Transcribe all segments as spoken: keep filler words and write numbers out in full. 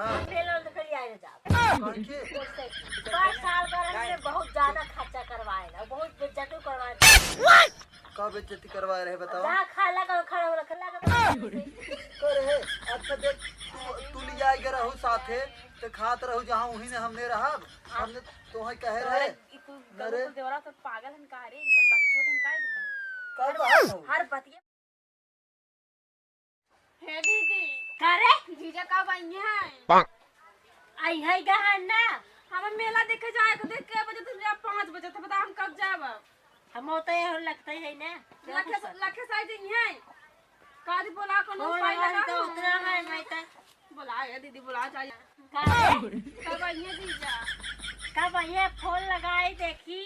हाँ। मेला में तो फिर आए ना जाओ। कौन के? कैसे? पाँच साल का रहे में बहुत ज्यादा खर्चा करवाए ना, बहुत बेइज्जती करवाए ना। का बेइज्जती करवाए रहे बताओ? जहाँ खाए लगा, खड़ा हो रखा लगा। करे है, अच्छा देख, तू, तू लिया गए रहू साथे, तो खात रहू जहाँ, वहीं ने हमने रहब। हमने तोहे कहे रहे। ई तू अरे। गलत देवरा तो पागल हन का रे, एकदम बकचोद हन का एकदम। का हर, बात हो? हर बतिया। हे दीदी। का रे? जीजा कब आई हैं? आई है गहन ना। हम मेला देखे जाए तो देख के बजे तो जा पाँच बजे तो बता हम कब जाब? हम होते हैं लगते हैं ना। लखे, लखे साई दिन हैं। कादी बोला कोनो फोन पाई लगा लगा तो हो। उतना है, मैं तो बोला, ए दीदी, बोला, जा। का है? कब आइए जीजा? कब आइए? फोन लगाई, देखी।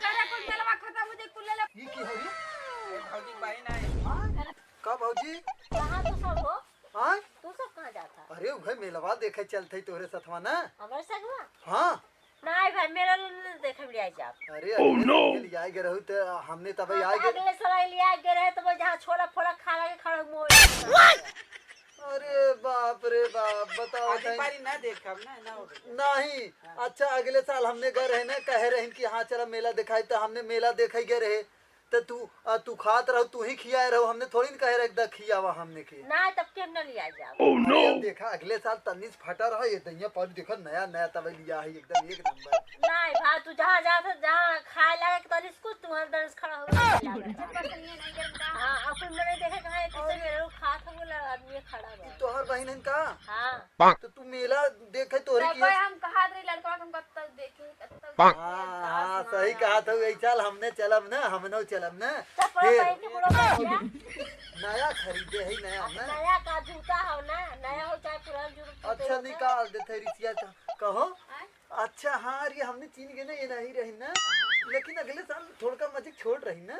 करे कुल मेलवा खत्म हो जाए, कुल ले ले। ई की है रे? ए, भौजी, भाई ना है। हाँ? का भौजी? कहाँ तू सब हो? हाँ? तू सब कहाँ जाता? अरे, उहे मेलवा देखे चलते तोहरे सथवा ना। हमारे सथवा? हाँ। नाहीं भाई, मेला लो नहीं देखे, ले आई जाब। अरे, अगले साल के लिए आए गए रहू, तो हमने तब हाँ, आए तो गए। अगले साल लिए आए गए रहे, तो वो जहाँ छोला फोला खा लगे, खड़ा मुँह। अरे बाप रे बाप, बताओ आगे तनी। पारी ना देखब ना, ना हो गया। नहीं, हाँ। अच्छा, अगले साल हमने गए रहे ना, कहे रहे कि हाँ, चला मेला दिखाई, तो हमने मेला देखे गए रहे। त तू, आ, तू खात रहो, तू ही खियाए रहो, हमने थोड़ी न कहे रहे, "द खियावा हमने के।" ना, तब के हम न लिया जाओ। Oh, no! अरे, अब देखा, अगले साल तन्नीस फटा रहा, ये दहिया पर देखो, नया, नया तवे लिया है, एकदम एक नंबर। नहीं, भा, तू जहाँ जात है, जहाँ खाए लागे, तन्नीस कुछ, तू हर दंस खड़ा हो गया। अच्छा, पसंद ये नहीं करता। हाँ, अब कुल मने देखे, कहाँ है, किसे अरे। मेरे लोग खात हो, बोला, आदमी खड़ा बा। ई तोहर बहिन है का? हाँ। तो तू मेला देखे तोहरे तब की हम कहा रही लड़का के हम कब तक देखे, कब तक हाँ, देखे, हाँ, दस सही बार। कहा था, यही साल हमने चलब ना, हमनो चलब ना। चप्पल फिर पहन के बुढ़ो बैठ गया। नया खरीदे है, नया अब ना। नया का जूता हो ना, नया हो चाहे पुरान जूता, अच्छा, जूता। निकाल देते रिसिया का। कहो? आय? अच्छा, हाँ, अरे, हमने चीन गए ना, ये नहीं रही ना, लेकिन अगले साल थोड़का मजे छोड़ रही ना।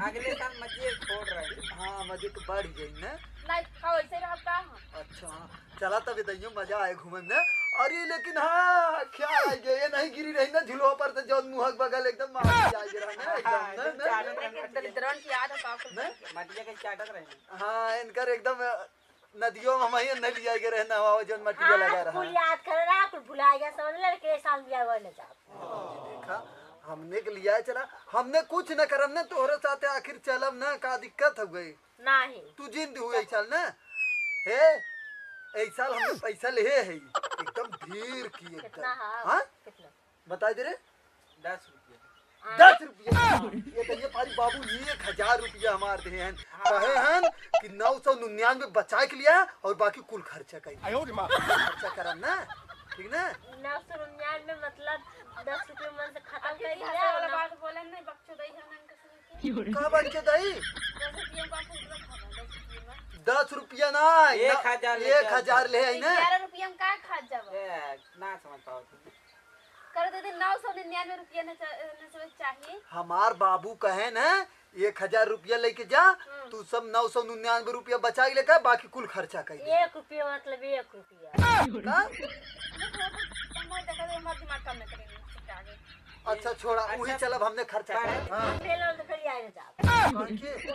अगले साल मजे छोड़ रही। हाँ, मजे तो बढ़ गई ना। नहीं, खाओ, ऐसे रहो का हम? अच्छा, हाँ। चला तब इधर मजा आए घूमे में। अरे, लेकिन हाँ, ख्याल आ गया, ये नहीं गिरी रही ना झुलवा पर से, जौन मुहक बगल एकदम मार के आ गिरा ना, एकदम, हाँ, ना, एकदम ना, चालू ना। लेकिन दलिद्रन की याद है, का कुल ना? मटिया के चाटत रहे। हाँ, इनकर एकदम नदियों में हमारे न लिया गए रहे, नहवावे जौन मटिया हाँ, लगा रहा। कुल याद करे रहा, कुल भुला गया, समझ ले, लेकिन ये साल लिया हुआ ले जाओ। देखा, हमने के लिया चला, हमने कुछ न करब न, तोहरे साथे आखिर चलब न, का दिक्कत हो गई? नहीं। तू जिंद हुए चल। साल न, हे, ऐ साल हमने पैसा ले है, एकदम ढेर की एकदम। कितना है? हाँ? कितना? बताई दे रे। दस रुपया। हाँ। दस रुपया। ये तो ये पारी बाबू एक हजार रुपया हमार दे हैं। हाँ। कहे हैं कि नौ सौ निन्यानवे बचाए के लिया और बाकी कुल खर्चा कर दिया। आयो रे माँ। खर्चा करब ना, ठीक ना? नौ सौ निन्यानवे मतलब दस रुपया मन से खत्म कर दिया वाला ना। बात बोले नहीं, बकचोदई है ना इनका सुन के। का बकचोदई? दस रुपया का कुछ रखा था, दस रुपया में। दस रुपया ना, एक हजार ले एक हजार ले आई ना। ग्यारह रुपया में का खा जाबा? ए, ना समझ पाओ तुम। कर दे दे, नौ सौ निन्यानवे रुपया न चा-, न चाही। हमार बाबू कहे न, एक हजार रुपया लेके जा, हम्म। तू सब नौ सौ निन्यानवे रुपया बचा के लेके, बाकी कुल खर्चा कर दे। एक रुपया मतलब एक रुपया। का? तुम देखा दे, हमार दिमाग काम न करे, इसके आगे। अच्छा, छोड़ा, अच्छा, वही चलब, हमने खर्चा कर। हाँ। मेला तो फिर आए ना जाओ। कौन के?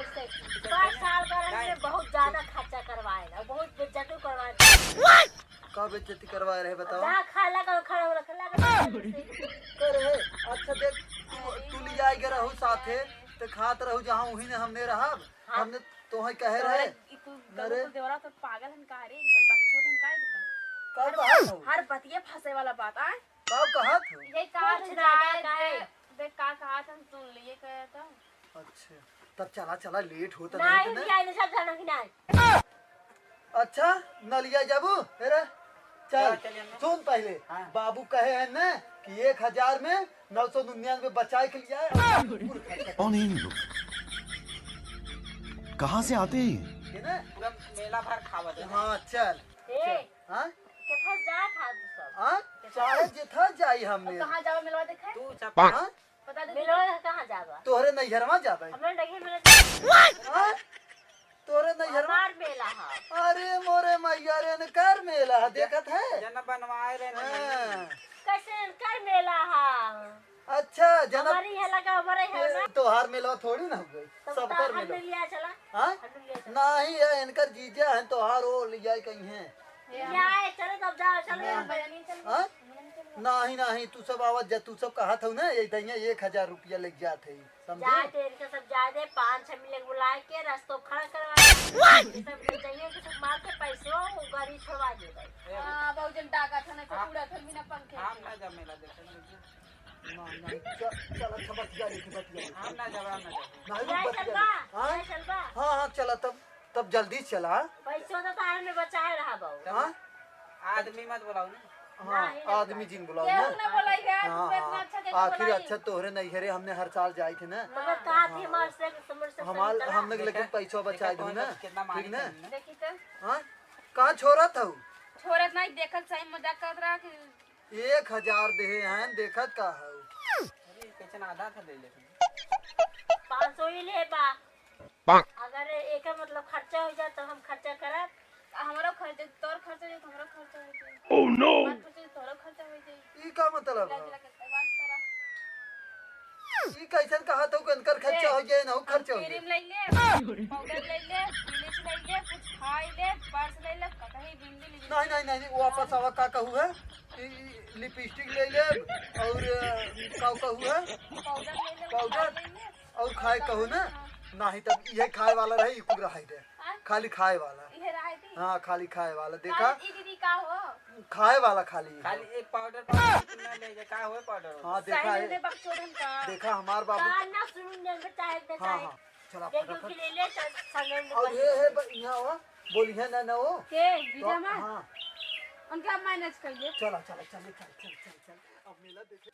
पाँच साल का रहे में बहुत ज्यादा खर्चा करवाए ना, बहुत बेइज्जती करवाए ना। का बेइज्जती करवाए रहे बताओ? जा खा लगा, खड़ा हो रखा लगा। करे है, अच्छा देख, तू, तू लिया गए रहू साथे, ते खात रहू जहाँ वहीं ने हमने रहब, हाँ। हमने तोहे कहे तोहरे रहे। ई तू अरे। गलत देवरा तो पागल हन का रे, एकदम बकचोद हन का एकदम। का हर, कहत हो? हर बतिये फंसे वाला बात, आय? का कहत हो? ये कहा कुछ था, ना, का देख, है? देख का कहा था, सुन लिए कहे तो। अच्छा, तब चला, चला, लेट होता नहीं नहीं, तो ना। नहीं, नहीं, सब जाना कि नहीं। अच्छा, न लिया जाबू? अरे, चल, चल, चलिए, हम लोग। सुन पहले, हाँ। बाबू कहे हैं ना कि एक हजार में नौ सौ निन्यानवे बचाए के लिया है और कुल खर्चा कौन है ये लोग? कहाँ से आते हैं ये? है ना? पूरा मेला भर खावा दे। हाँ, चल, ए, चल। हाँ? कितना जा था तू सब? हाँ? चाहे जितना जाई हमने। अब कहाँ जावा मेलवा देखे? तू सब हाँ? बता दे। मेलवा कहाँ जाबा? तोहरे नैहरवा जाबे। हमरा नैहर में हाँ? तोहरे नैहरवा? हमार मेला है। अरे मोरे मैया रे, इनकर मेला है, देखत है? जना बनवाए रहे ना। हाँ। कैसे इनकर मेला है? अच्छा, जना हमारे यहाँ लगा, हमारे यहाँ ये ना। तोहार मेलवा थोड़ी ना हो गई, तब सबकर तोहार मेलवा। ले लिया चला। हाँ? हम ले लिया चला। नहीं है, इनकर जीजा है, तोहार वो लिया कहीं है। ले आए, चलो तब जा। हाँ? नहीं, नहीं, तू सब आवत जा, तू सब कहत हऊ ना, ये दैया एक हजार रुपया लेके जात है, समझे? जाए दे, इनका सब जाए दे, पाँच छह मिले बुलाए के रस्तो खड़ा करवा दे। ये सब ले जाइए, कि सब मार के पैसो वो गाड़ी छोड़वा दे भाई। हाँ, बाबूजी, डाका था ना, तो हाँ। उड़ा था बिना पंखे हम के। ना जा मेला देखे, नहीं, नहीं, चल, चल, अच्छा, बतिया लेके, बतिया लेके। हम ना जाबे, हम ना जाबे। नहीं, जय बतिया चलबा, लेके। हाँ? जय चलबा। हाँ, हाँ, चला तब, तब जल्दी चला। पैसो तो तार में बचाए रहा बाबू। हाँ? आदमी मत बुलाओ ना। हाँ, नहीं, नहीं आदमी बुलाओ। जिन बुलाओ केहू ना। ना बोलाई है, हाँ, तू इतना हाँ, अच्छा से आखिर बोलाई। अच्छा तोहरे नहीं घरे हमने हर साल जाए थे ना। तो मैं कहा थी, हाँ। हमारे से, समझ से हमार, सही करा। हमने लेकिन देखा, पैसो बचाए देखा दू ना, कौन कितना मारी ठीक ना? हमने। देखी तो। हाँ? कहाँ छोरा था उ? छोरत नहीं, देखत सही मजाक करत रहा कि एक हजार देहे हैं, देखत का हऊ? अरे, कैसन आधा था ले लेते। पाँच सौ ही ले बा। अगर एकर मतलब खर्चा हो जाए तो हम खर्चा करब। हमरो खर्चा, तोर खर्चा हो जाए तो हमरो खर्चा हो जाए। Oh no! हमार खर्चा हो जाए, तोरो खर्चा हो जाए। ई का मतलब मिला है? जुला के बात करा। ई कैसन कहा तो इनकर खर्चा देख, हो जाए ना, हम खर्चा हो जाए। क्रीम ले ले, पाउडर ले ले, ब्लीच ले ले, कुछ खाई ले, पर्स ले ले, कहीं बिंदी ले ले। नहीं, नहीं, नहीं, वापस आवा, का कहू है? ई, ई लिपस्टिक ले ले और, अ, का कहू है? पाउडर ले ले, पाउडर? खाई ले ले। और खाए कहू ना? हाँ। नहीं, तब ये खाए वाला रहे, ई कुल रहे दे। हाँ? खाली खाए वाला। ये रहे दी। हाँ, खाली खाए वाला। देखा? ई दीदी का हो? खाए वाला खाली। खाली एक पाउडर, पाउडर ना ले जा, का होए पाउडर? हाँ, देखा सही है। दे बकचोदन का। देखा हमार बाबू। कान ना सुन दे, चाहे दे हाँ, चाहे। हाँ। चला दे फटाफट। क्योंकि ले ले, चल, संगे में और पकड़ ये ले। है ब-, यहाँ हो, बोली है ना, ना हो। के, तो, जीजा माँ? हाँ। उनका मैनेज कर ले। चला, चला, चल, चल, चल, चल, चल। अब मेला देखे।